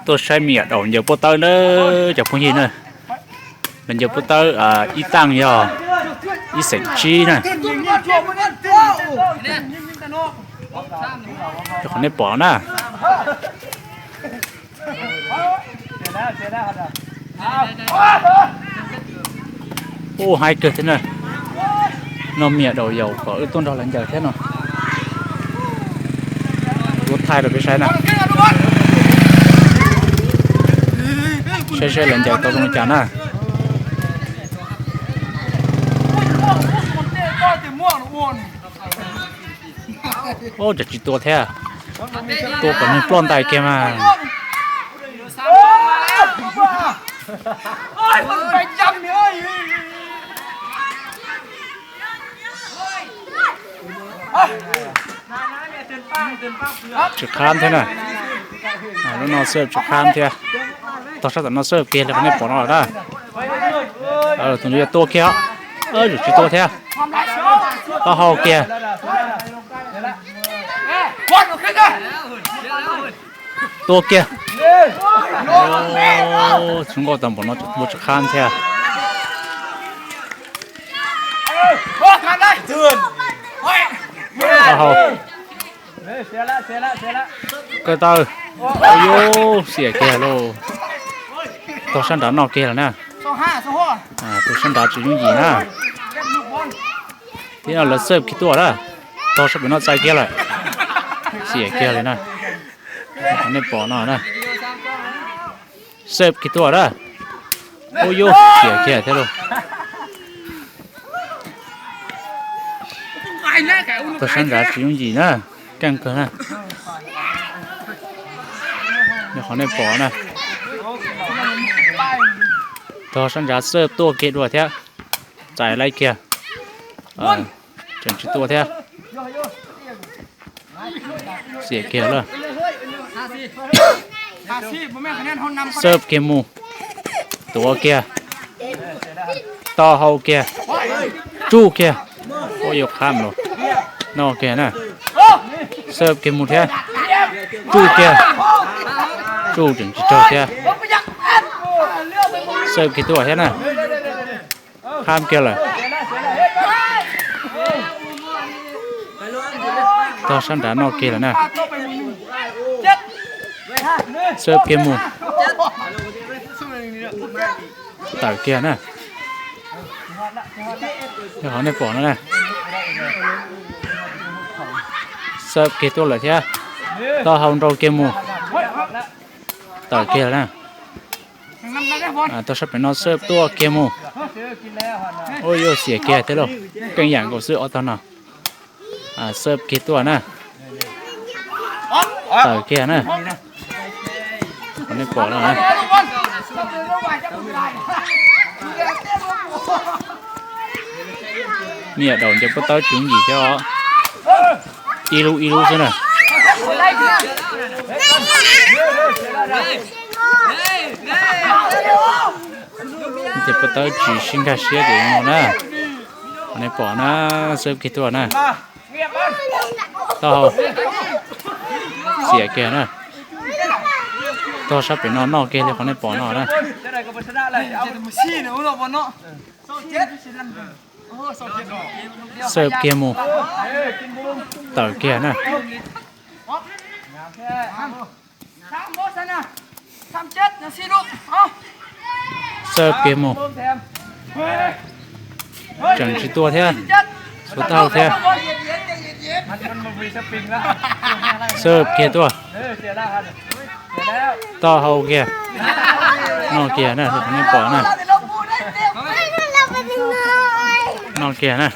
Tuaj saib me nyuam daum ncaws pob tawb na, cov phooj ywg na. Lawv ncaws pob tawb ib tag yog ib xeem tsib na. Qhov nej pom na. Ub, haib kawg thiab na. Noj me nyuam daum yaus kom wb tuaj nrog lawv ncaws thiab no. Kuv thaij rau peb saib na. Saib saib lawv ncaws tau zoo li cas na. Ub, tseem tsis tua thiab. Tua kom neeg ploj ntais kiag mas. Tsis qab thiab na. Lub no xwb tsis qab thiab. Tog sab tom no xwb kiag li qhov nej pom no lawm na. Tus no yuav tua kiag, tseem tsis tua thiab. Taub hau kiag. Tua kiag. Tsis nkauj tau npaum no ua tsis qab thiab. Taub hau. Ko taw. Ub, xiam kiag lauj. Tog sab nrad noj kiag lawm na. Tus sab nrad tsis yooj yim na. Thiab no lawv xawb kiag tuaj na. Tog sab pem no txais kiag lawm. Xiam kiag li na. Qhov nej pom no na. Xawb kiag tuaj na. Ub, yuav xiam kiag thiab lauj. Tog sab nrad tsis yooj yim na, keej kawg na. Yog qhov nej pom na. Tog sab nrad xawb tuaj kiag dua thiab. Txais laib kiag. Tseem tsis tua thiab. Xiam kiag lawm. Xawb kiag mus. Tuav kiag. Taub hau kiag. Tsuj kiag. Ua yuav qhab los. Noj kiag na. Xawb kiag mus thiab. Tsuj kiag. Tsuj tseem tsis raug thiab. Xawb kiag tuaj thiab na. Qhab kiag lawm. Tog sab nrad noj kiag lawm na. Xawb kiag mus. Tawm kiag na. Yog qhov nej pom no na. Xawb kiag tuaj lawm thiab. Taub hau nrau kiag mus. Tawm kiag lawm na. Tog sab pem no xawb tuaj kiag mus. Ub, yuav xiam kiag thiab lauj. Keej yam nkaus xwb ob tog no. Xawb kiag tuaj na. Tawm kiag na. Qhov nej pom no na. Me nyuam daum ncaws pob tawb tsis yooj yim thiab os. Ib lub ib lub xwb na. Ncaws pob tawb tsis sib nkag siab ces no na. Qhov nej pom na, xawb kiag tuaj na. Taub hau. Xiam kiag na. Tog sab pem no noj kiag li qhov nej pom no na. Xawb kiag mus. Tawm kiag na. Xawb kiag mus. Tseem tsis tua thiab. Xuav taub hau thiab. Xawb kiag tuaj. Taub hau kiag. Noj kiag na, nej pom na. Noj kiag na.